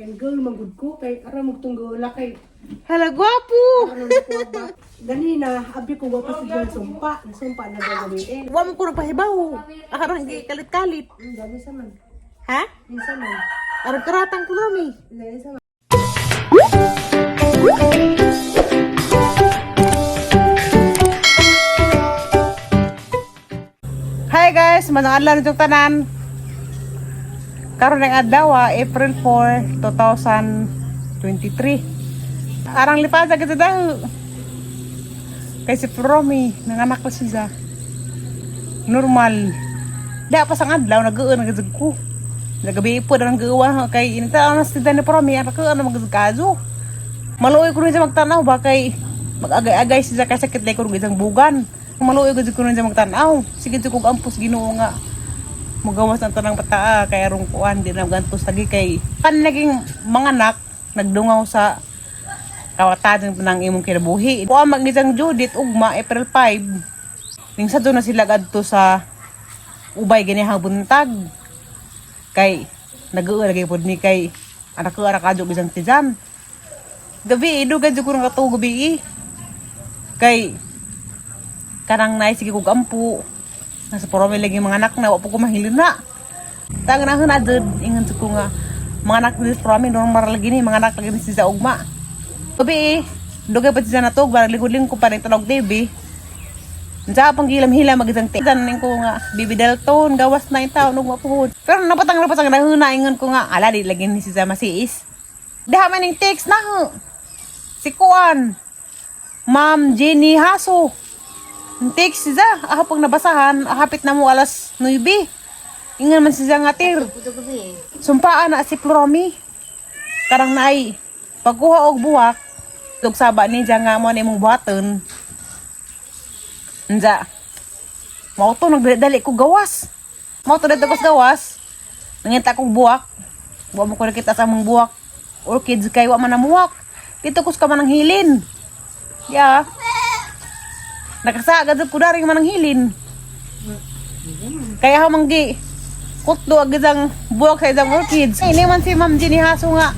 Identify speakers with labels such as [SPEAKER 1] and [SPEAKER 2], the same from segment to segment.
[SPEAKER 1] Kay girl man gud ko kay ara mo tong gula kay
[SPEAKER 2] Hala, gwapo!
[SPEAKER 1] ano ko ba. Ganina abi ko wa pa si John sumpa, nasumpa na gani eh.
[SPEAKER 2] Wa mo ko pahibaw. Arang gi kalit-kalit.
[SPEAKER 1] Dami sa man.
[SPEAKER 2] Ha?
[SPEAKER 1] Minsan man.
[SPEAKER 2] Arang karatang kulomi.
[SPEAKER 1] Dami sa man.
[SPEAKER 2] Hi guys, manang adlaw nitong tanan. Karon ng adlaw, April 4, 2023. Arang lipada kita daw. Kay si Promi, nanganak ko siya. Normal. Da pa sang adlaw nag-uon nagazag ko. Nagabi po na nag-uwan kay inita ang nastida ni Promi, ang nag-uon magazag. Maluoy ko rin siya magtanaw ba kay mag-agay-agay siya kay sakit ko rin isang bugan. Maluoy ko rin siya magtanaw. Sige ko ampos Ginoo nga mugawas ang tanang bataa kay arong kuan di na gantos lagi kay kan naging mga anak nagdungaw sa kawatan ng imong kinabuhi. Kuan mag isang Judith ugma April 5. Ning sadto na sila gadto sa ubay ganihang buntag. Kay nag-uwa lagi pod ni kay anak ko ara kadyo isang tijan. Gabi, dugay jud ko nang katuo gabi eh. Kay kanang naay sige kog ampo. Nasa porome lagi mga anak na wa po ko mahilin na. Tang na na jud ingon jud ko nga mga anak ni porome normal lagi ni mga anak lagi ni si ugma. Gabi eh, dugay pa siya natug barang likod-lingkod pa rin tanog TV. Unsa pang gilam-hilam mag isang tiyan ning ko nga Bibi Dalton gawas na taon ug mapuhod. Pero napatang napatang na huna ingon ko nga ala di lagi ni siya masiis. Diha man ning text na ho. Si Kuan. Ma'am Jenny Haso. Ang text siya, aha pag nabasahan, hapit na mo alas 9. Ingon man siya nga tir. Sumpaan na si Ploromi. Karang naay pagkuha og buwak, tug saba ni siya nga mo na imong buhaton. Nja. Mao to nagdali ko gawas. Mao to dito ko sa gawas. Nangita kong buwak. Wa mo ko nakita sa among buwak. Orchids kay wa man namuwak. Dito ko sa manang hilin. Yeah. Nakasagad ko dari manang hilin. Kaya hamanggi kutlo agad ang buwak sa isang orchids. Ay, man si Ma'am Jenny Haso nga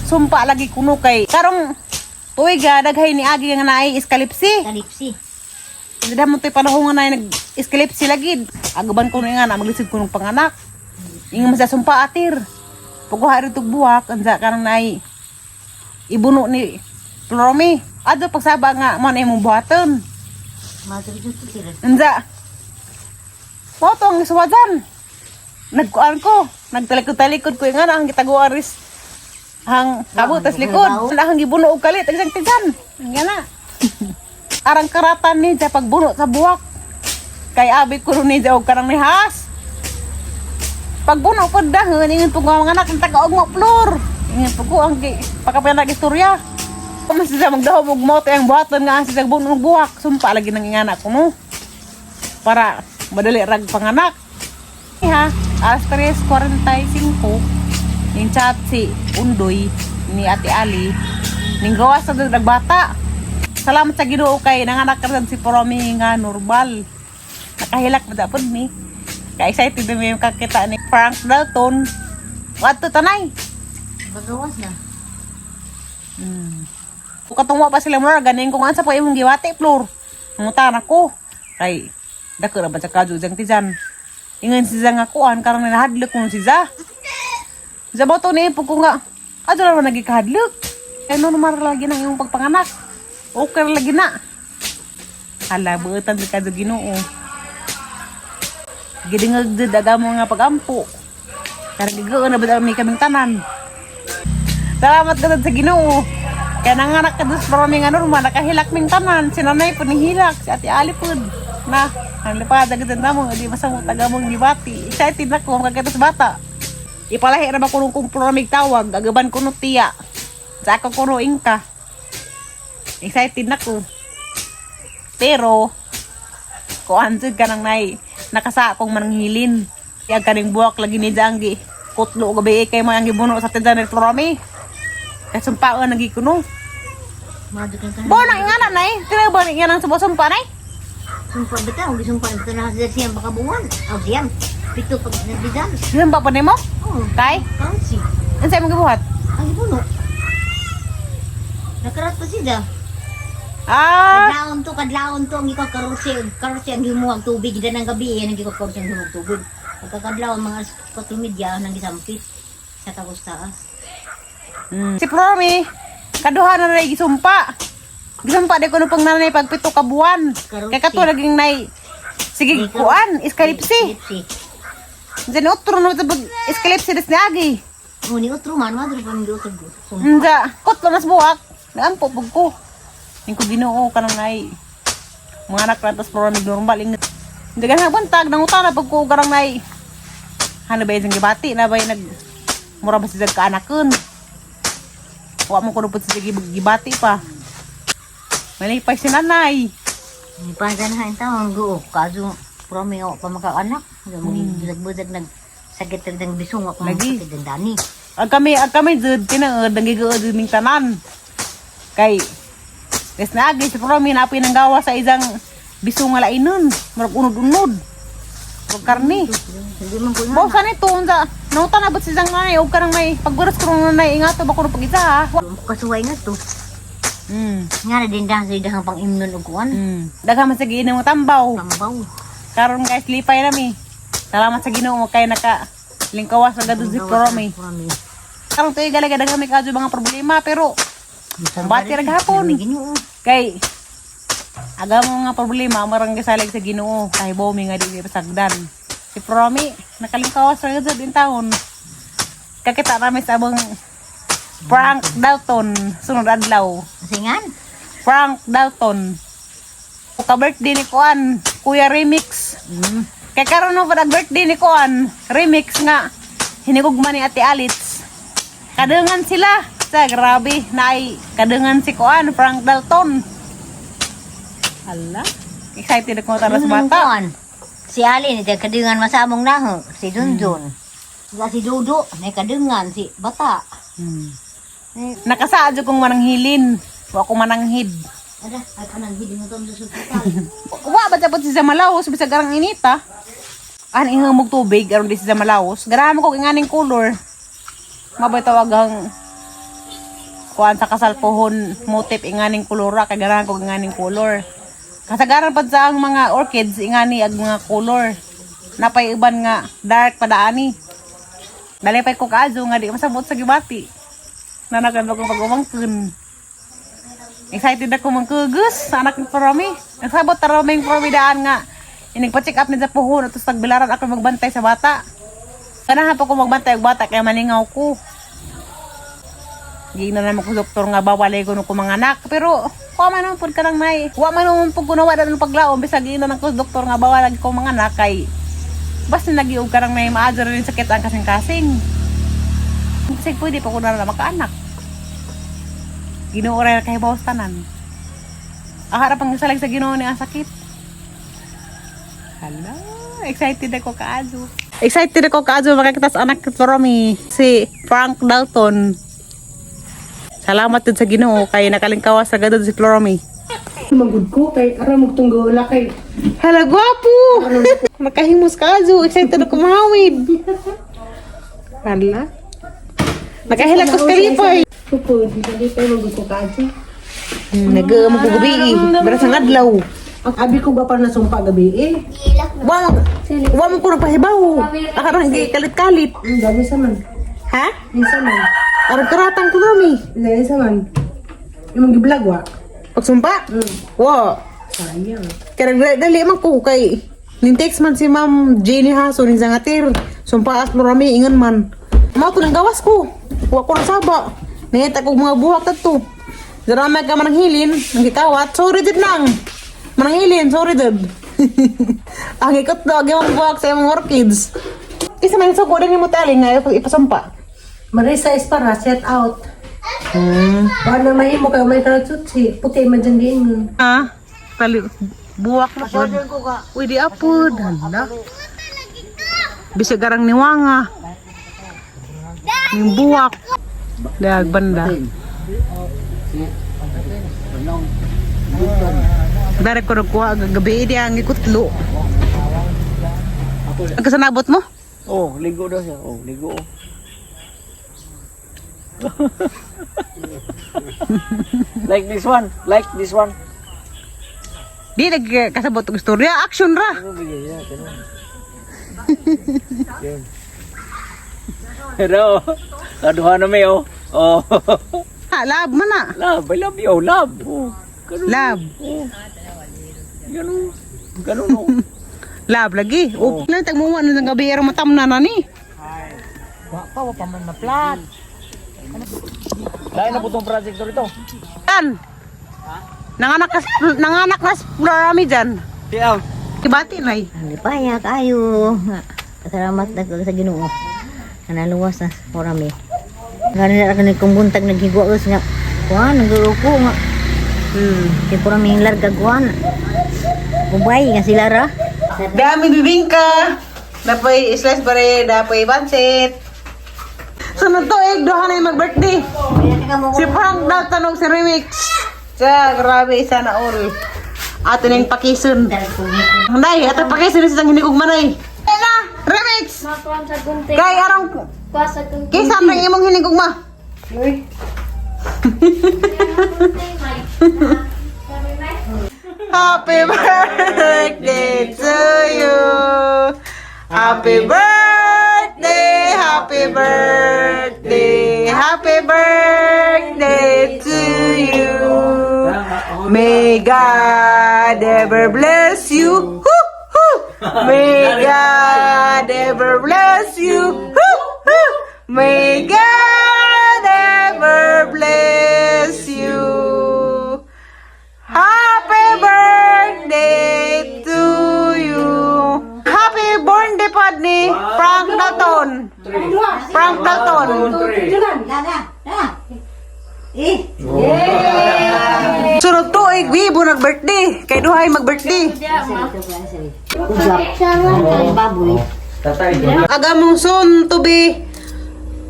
[SPEAKER 2] sumpa lagi kuno kay karong tuig daghay ni agi nga naay iskalipsi.
[SPEAKER 3] Kalipsi.
[SPEAKER 2] Hindi mo to'y panahon nga naay nag-iskalipsi lagi. Agaban ko na nga na maglisod ko ng panganak. Inga man sa sumpa atir. Pagkuha rin itong buwak, ansa ka nang naay ibuno ni Ploromi. Ado pagsaba nga mo na imong buhaton.
[SPEAKER 3] Madrid ito sila.
[SPEAKER 2] Anza. Mo to ang isuwadan. Nagkuan ko. Nagtalikod-talikod ko nga na ang gitaguan ris. Hang kabot tas likod. Wala hang gibuno og kalit ang isang tigan. Ang na. Arang karatan ni sa pagbuno sa buwak. Kay abi ko rin ni og karang nihas. Pagbuno pod dahon ingon po nga mga anak ang taga og mo floor. Ingon po ko ang pakapanag istorya. Kung siya magdahom og mote ang buhaton nga siya buno og buwak, sumpa lagi nang ingana ko no para madali rag panganak. Ha, alas 3:45 ning chat si Undoy ni Ate Ali ning gawas sa nagbata. Salamat sa Ginoo kay nanganak ka si Poromi nga normal. Nakahilak ba dapat ni? Kay excited na mi kakita ni Frank Dalton. Wadto tanay.
[SPEAKER 3] Bagawas na.
[SPEAKER 2] Katungwa pa sila mo ganin kung ansa pa imong giwati floor. Nangutan ako. Kay dako ra ba sa kadyo jang tijan. Ingon si nga kuan karon nahadlok ko si Za. Za ba to ni ko nga adto ra man nagikahadlok. Kay normal lagi nang imong pagpanganak. Okay ra lagi na. Hala buotan sa kadyo Ginoo. Gidingag jud aga mo nga pagampo. Karang gigoon na ba mi kaming tanan. Salamat ka sa Ginoo. Kaya nanganak ka doon sa maraming ano, nakahilak ming tanan. Si nanay po nihilak, si Ate Ali po. Na, ang lipada ka dyan mo, di masamo taga mong gibati. Excited na ko, makakita sa bata. Ipalahi na ba ko nung kung puramig tawag, agaban ko no tiya. Sa ako kuno ingka. Excited na ko. Pero, kuan jud ka nang nay, nakasakong mananghilin. Kaya kaning buwak lagi ni Janggi. Kutlo gabi kay mo ang gibuno sa tindahan ni Florami. Kay sumpaon lagi kuno.
[SPEAKER 3] Madrid ka
[SPEAKER 2] Bo nang ingana nay, kaya ba ni ingana sa sumpa nay?
[SPEAKER 3] Sumpa bitaw, sumpa ito na sa siyam baka buwan. O siyam. Pito pag nabidan.
[SPEAKER 2] Sumpa pa nimo?
[SPEAKER 3] Oh,
[SPEAKER 2] Kay
[SPEAKER 3] kaunsi.
[SPEAKER 2] Unsa imong gibuhat?
[SPEAKER 3] Ang gipuno. Nakarat pa sila.
[SPEAKER 2] Ah,
[SPEAKER 3] Kadlaon to, ang ikaw karose, karose ang himuhag tubig, dan ang gabi, yan ang ikaw karose ang himuhag tubig. Pagkakadlaon, mga alas 4:30, nang gisampit sa tagos taas.
[SPEAKER 2] Si Promi, kaduha na rin gisumpa. Gisumpa di ko nung pang nanay pag 7 ka buwan. Kay kato naging nay, sige, kuan, eskalipsi.
[SPEAKER 3] Eskalipsi.
[SPEAKER 2] Diyan otro na ito pag eskalipsi des niagi.
[SPEAKER 3] Nguni otro man, madro pa nang otro. Sumpa.
[SPEAKER 2] Nga, kutlo nas buwak. Naampo pag ko. Yung ko Ginoo ka nang nay. Mga anak na tas Promi normal. Hindi ka na buntag, nangutana pag ko garang nay. Hano ba yung gibati na ba yung nag mura ba siya kaanakon? Wa mo kuno pud siya gibati pa. Malipay si nanay.
[SPEAKER 3] Ni pa na ang taong guo, kaso promeo pa makaanak. Budag-budag nag sakit ng bisong ako
[SPEAKER 2] Lagi.
[SPEAKER 3] sakit ng dani.
[SPEAKER 2] Ag kami jud tinaod nanggigood ming tanan. Kay des naagi si Promi napoy nang gawa sa isang biso nga lainon. Murag unod-unod. Murag karni.
[SPEAKER 3] Hindi man ko na.
[SPEAKER 2] Bawsan ito unsa nangutan na ba't si isang nanay og kanang may pagburas ko nung nanay ingato ba kuno pag isa ha.
[SPEAKER 3] Kasuway nga to. Nga na din dahil sa idahang pang imnon og kuan.
[SPEAKER 2] Daghan man sa giinom nga tambaw.
[SPEAKER 3] Pambaw.
[SPEAKER 2] Karon guys, lipay nami. Salamat sa Ginoo kay naka lingkawas na gadto si Promi.
[SPEAKER 3] Promi.
[SPEAKER 2] Karon tuig galaga daghan may kadyo mga problema pero Bati ra gahapon.
[SPEAKER 3] Ginoo.
[SPEAKER 2] Kay aga mo nga problema marang gisalig sa Ginoo kay bomi nga di pasagdan. Si Promi nakalingkawas ra gyud din taon. Kakita namin sa abang Frank Dalton sunod adlaw.
[SPEAKER 3] Singan.
[SPEAKER 2] Frank Dalton. Ka birthday ni Kuan, Kuya Remix. Kay karon no pa birthday ni Kuan, Remix nga hinigugma ni Ate Alitz. Kadungan sila. Sa grabe, naay kadungan si Kuan, Frank Dalton. Ala, excited ako tara sa bata.
[SPEAKER 3] Kuan. Si Ali ni kadungan masamong naho, si Dunjun. Sila si Dudo, may kadungan si Bata. Eh,
[SPEAKER 2] Nakasaad jud kong mananghilin. Wa ko mananghid.
[SPEAKER 3] Ada, ay kanang hindi mo to sa hospital.
[SPEAKER 2] Wa ba dapat si Zamalaos bisag arang inita? An ingamog tubig aron di si Zamalaos. Ganahan mo ko inganing color. Mabay tawag ang kuan sa kasal pohon motif inganing kolora kay ganahan ko inganing color. Kasagaran pad sa ang mga orchids ingani ag mga color. Napay uban nga dark padaani. Dalipay ko kaazo nga di masabot sa gibati. Nanakan ko pag-umangkon. Excited ako mangkugus sa anak ni Promi. Nagsabot taro may Promi daan nga. Inigpa-check up ni sa puhon at tagbilaran ako magbantay sa bata. Ganahan pa ko magbantay og bata kaya malingaw ko. Giingnan naman ko doktor nga bawalay ko ko mga anak. Pero kuha man naman pud ka lang nay. Wa man naman pud ko nawa ng paglaom bisag giingnan ko doktor nga bawal ko mga anak kay basta nagiog ka lang nay maadyo rin sakit ang kasing-kasing. Kasi pwede pa ko na makaanak. Ginoo ra kay bawas tanan. Ahara pang salag sa Ginoo ni ang sakit. Hala, excited ako kaazo. Excited ako kaazo makakita sa anak ni Romy, si Frank Dalton. Salamat din sa Ginoo kay nakalingkawas sa gadod si Floromy.
[SPEAKER 1] Magud ko kay aron magtunggola kay
[SPEAKER 2] Hala, gwapo! Nakahimos ka, Azu. Excited ako mahawid. Hala. Nakahilak ko sa kalipay.
[SPEAKER 1] Pupud, dali kay magud ko kaadto.
[SPEAKER 2] Nag-magugabi eh. Beras ang adlaw.
[SPEAKER 1] Ang abi ko ba para nasumpa gabi eh.
[SPEAKER 2] Wa mo ko na pahibaw. Akarang hindi kalit-kalit.
[SPEAKER 1] Ang dami sa man.
[SPEAKER 2] Ha?
[SPEAKER 1] Minsa man.
[SPEAKER 2] Arang karatang ko nami.
[SPEAKER 1] Dali sa man. Imong giblog wa.
[SPEAKER 2] Pagsumpa? Wa.
[SPEAKER 1] Sayang.
[SPEAKER 2] Kaya dali man ko kay nin-text man si Ma'am Jenny Haso nin sangatir. Sumpa as rami ingon man. Mao to nang gawas ko. Wa ko saba. Nangita kog mga buhak tadto. Dara ka mananghilin, nangikawat. Sorry did nang. Mananghilin, sorry did. Ang ikot do, ang imong buhak sa imong orchids. Isa man sa ko din mo tali nga ipasumpa.
[SPEAKER 1] Marisa is para set out. Wa na mahimo kay may karatutsi. Puti man dyan din.
[SPEAKER 2] Ah, tali buwak na pod. Uy, di apod. Hala. Bisag arang niwanga. Yung buwak. Dag banda. Dare ko nagkuha gabi di ang ikutlo. Ang kasanabot mo?
[SPEAKER 4] Oh, ligo daw siya. Oh, ligo. Like this one. Like this one.
[SPEAKER 2] Di lagi kasabot og istorya, action ra.
[SPEAKER 4] Pero, kaduha na may oh. Oh.
[SPEAKER 2] Ha, love man na.
[SPEAKER 4] Love, I love you, love. Oh. Ganun.
[SPEAKER 2] Love.
[SPEAKER 4] Oh. Ganun. Ganun oh.
[SPEAKER 2] Love lagi. Oh, oh. Tagmuwa na ng gabi aron matamna na ni.
[SPEAKER 3] Wa pa man maplat.
[SPEAKER 4] Dahil na po itong projector ito.
[SPEAKER 2] Tan. Nanganak ka nanganak na rami dyan.
[SPEAKER 4] Yeah.
[SPEAKER 2] Kibati nay.
[SPEAKER 3] Ang lipaya kayo. Salamat na sa Ginoo. Naluwas na sa mi. Gani na kani kung buntag naghigwaos nga. Kuan nagruko nga. Kay pura mi larga kuan. Ubay nga sila ra.
[SPEAKER 2] Dami bibingka. Dapoy slice bare, dapoy pansit. Sunod to eh, duha na yung mag-birthday. Si Frank Dalton og si Remix. Sa grabe isa na all. Ato na yung pakison. Nay, ato pakison sa hinikog manay. Ela, Remix. Kay arang kisa na imong hinikog ma. Happy birthday to you. Happy birthday, happy birthday, happy birthday to you. May God ever bless you. Hoo, hoo. May God ever bless you. Hoo, hoo. May God ever bless you. Happy birthday to you. Happy birthday pod ni Frank Dalton. Frank Dalton.
[SPEAKER 3] Dada, da. Eh,
[SPEAKER 2] Sunod tuig, wibo nag-birthday. Kay duhay mag-birthday.
[SPEAKER 3] Ugap. Ang baboy.
[SPEAKER 4] Tatay.
[SPEAKER 2] Agamong soon to be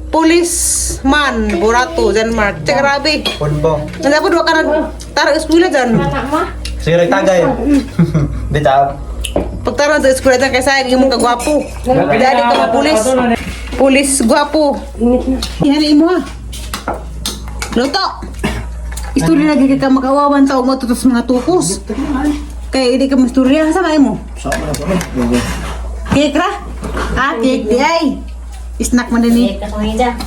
[SPEAKER 2] policeman, Burato, Denmark. Tsaka grabe.
[SPEAKER 5] Punbong.
[SPEAKER 2] Nandapod, wala ka nag tara eskwela dyan.
[SPEAKER 5] Sige, tagay. Bitaw.
[SPEAKER 2] Pagtara sa eskwela dyan, kaysa imong kagwapo. Dali ka mapulis. Pulis gwapo. Yan imo ha. Luto. Istorya lagi ka makawawan sa umo tutos mga tukos. Kaya hindi ka mastorya sa mo. Cake ra? Ah, cake di ay. Snack man din ni.
[SPEAKER 3] Kasunida.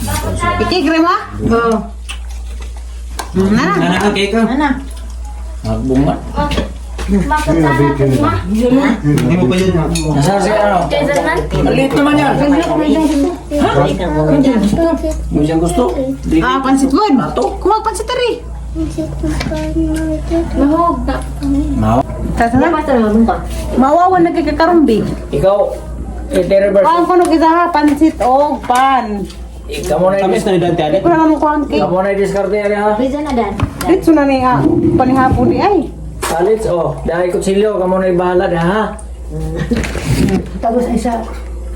[SPEAKER 2] Cake ra mo? Oo. Na na.
[SPEAKER 4] Anak, cake ka.
[SPEAKER 3] Ana.
[SPEAKER 4] Magbunga.
[SPEAKER 5] Hindi mo pa yun.
[SPEAKER 4] Nasaan si ano? Ang liit naman yan. Hindi siyang gusto. Di-
[SPEAKER 2] Ah, pansit bon. Kumag pansit ari.
[SPEAKER 4] Mau.
[SPEAKER 2] Tara. Mawawan na kay kakarumbi.
[SPEAKER 4] Ikaw, ite-reverse.
[SPEAKER 2] Kuhaan ko nung isa ha, pansit og pan.
[SPEAKER 4] Ikaw mo na
[SPEAKER 5] Tamis na ni Dante
[SPEAKER 2] Ko na naman kuhaan cake.
[SPEAKER 4] Ikaw mo na i-discard yan ha.
[SPEAKER 3] Bisan na dan.
[SPEAKER 2] Ditso na ni ah, panihapon ni ay.
[SPEAKER 4] Alits, oh. Dahil kutsilyo, kamo na ibahala na ha.
[SPEAKER 1] Tapos isa.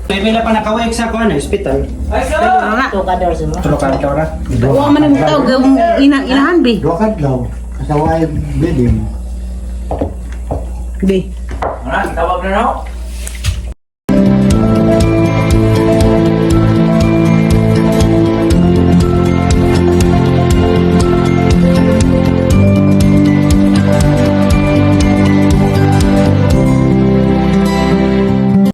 [SPEAKER 5] May pila pa nakaway sa kuan, hospital.
[SPEAKER 2] Ano na?
[SPEAKER 3] Tukador sa mo.
[SPEAKER 5] Tulo ka na.
[SPEAKER 2] Wa man ang tawag ang ina inahan bi.
[SPEAKER 6] Dua kadlaw, kasaway bilim.
[SPEAKER 2] Bi.
[SPEAKER 4] Ano, tawag na na.